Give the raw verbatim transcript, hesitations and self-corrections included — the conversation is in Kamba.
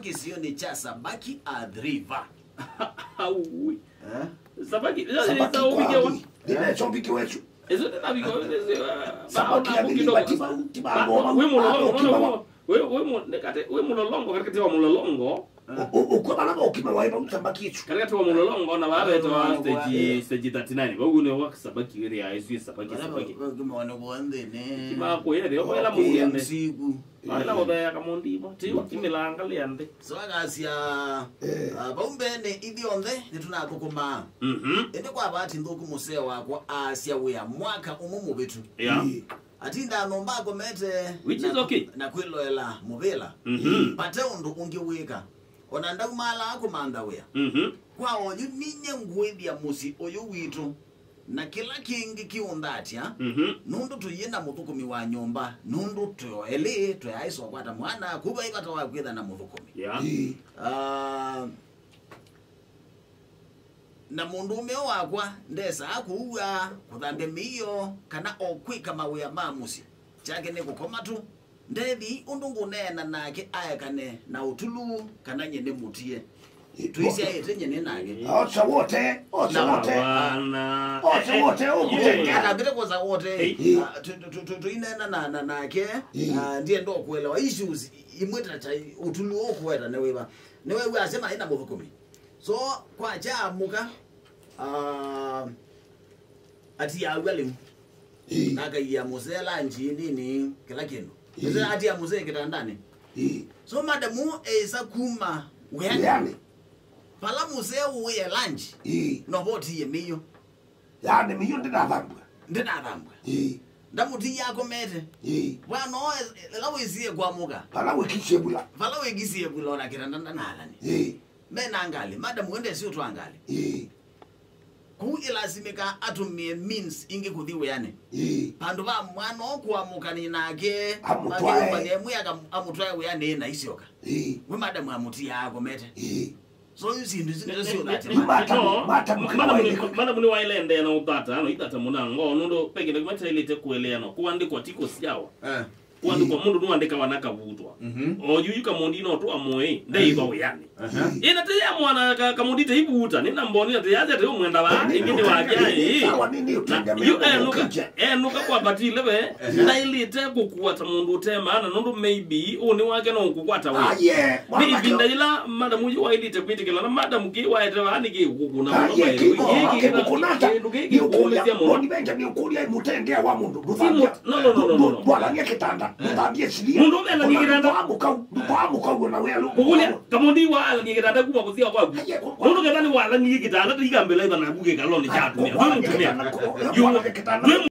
kĩsionĩ kya Sabaki Athi River. Auwi. Eh? Sabaki, Sabaki sa ubigewa. Kwani. Nĩmechovikiwe chu. Eso tena bigo. Sabaki Athi River, tiba, tiba, ngoma. We mulolongo, we we mulolongo katikati wa mulolongo. Ukwe bana bokima wa iba utabaki chu. Katikati wa mulolongo na wawetawa stage stage thirty-nine. Vau nĩ wa Sabaki area isu Sabaki Sabaki. Kimone kuonthene. Kimakwĩre okwela mũyende. Siku. Wala ũthea kamondimo. Ti ũkimĩlangalia nthĩ. So akasya, uh, vau mbene ithyonthe nĩtũnathũkũmaa. Mhm. Ĩndĩ kwa vati nthũku mũsee wakwa aasya wĩa mwaka ũmwe mũvĩtu. Yeah. Atindaa nyũmba akomete Which na, is okay. na kwĩloela mũvĩla. Mhm. Vate ũndũ ũngĩ wĩka. Ona ndaumaalaa kũmantha wĩa. Mhm. Kwa oyu ninye ngũĩthya mũsyĩ ũyũ witũ na kĩla kĩngĩ kĩũnthatya, Mhm. nũndũ tũyĩ na mũthũkũmi wa nyũmba, nũndũ tũelĩ tũyaĩsa ũkwata mwana, kũu vai vata wa kwĩtha na mũthũkũmi. Yeah. Ah, na mũndũũme wakwa ndesaa kũua, kũthambya mĩio, kana o kwĩka mawĩa ma mũsyĩ. Kyake nĩ kũkoma tu. Ndethi ũndũ ngũneena nake aekane na ũtulu, kana nye nĩmũtie. Tũisyaĩte nye nĩ nake. Ocha wote, ocha wote. Bwana. Ocha wote, ũkũtengea. Akambĩte kwosa wote. Hey. Ah, tu- tu- tu- tu- tũinena na na nake. Hey. Ah, ndienda ũkũelewa issues imwe ta cha ũtulu ũkũweta nĩ wĩva. Nĩwew'a asema ĩna mũthũkũmi. So kwa kyaamũka, ah, atiaw'a lĩu. Ĩĩ. Nakaia mũsee lanji nini, kĩla kĩndũ. Ĩĩ. Mũsee atia mũsee kĩtandanĩ. Ĩĩ. So madamu eĩsa kuma wĩanĩ. Wĩanĩ. Pala mũsee ũĩe lanji. Ĩĩ. No votiie mĩio. Yaani mĩio ndĩnathambwa. Ndĩnathambwa. Ĩĩ. Ndamũtiie akomete. Ĩĩ. Bwana, ĩla wĩsie kwamũka. Pala wĩkisie bula. Pala wĩkisie bula ona kĩtanda ndanalani. Ĩĩ. Mena ngalĩ, madamu wendesi ũtwa ngalĩ. Ĩĩ. Kũu ĩlasimĩka atũmĩe means ingĩ kũthi wĩanĩ. Ĩĩ. Vandũ va mwana ũkũamũkani nake, Amũtwae. amũtwae wĩanĩ na isyoka. Ĩĩ. We madamu amũtiaa akomete. Ĩĩ. So yu syĩndũ isu nĩsyo Nĩ- syũthatya nĩ- madamu. Mata- no, mata- madamu nĩ- madamu nĩwaĩle endeea na ũthata no ithata mũnango nũndũ pe kĩndũ kĩmwe kyaĩlĩte kũeleanwa kũandĩkwa ti kũsyawa. Eh. Kũandĩkwa mũndũ nĩwandĩkawa na kavutwa. Mhm. O yu yu kamũndi no tũamũĩ ndeĩthwa wĩanĩ. Ĩna te ya mwana ka- kamũndi te ivuta nĩ na mboni na te yaja te ũmwenda vaa ĩngĩ nĩ waja ĩ. Sawa, nini utengemea Yu enũka kukuja? Enũka kwa batile ve ndaĩlĩte kũkua ta mũndũ ũte maana nũndũ maybe ũnĩ wake no ũkũkwata wĩ. Aye, Nĩ ĩvinda yĩla madamu yu waĩlĩte kwĩtĩkĩla na madamu kĩ waete vaa nĩ kĩkũkũna mũno Aye, by the kĩko, way. Kĩkĩ kĩkũkũnata. kĩndũ kĩkĩ kĩkũũmĩsya mũno. Boni Benjamin ũkũlya mũtengea wa mũndũ. Ndũthambia. No, no, no, no, no, no. Ndwalanie kĩtanda. Ndũthambie silia. Mũndũ ũmwe alang'ie kĩtanda. Ndũkwaamũka u-, ndũkwaamũka uo na wĩa. Kũkũlya kamũndi wa alang'ie kĩtanda kuma kũsya kwaku. Mũndũ ketha nĩ walang'ie kĩtanda tũikambĩla iva naku kĩkalonĩ kya atumĩa. Ndwĩ mũtumĩa. Yu, ndwĩ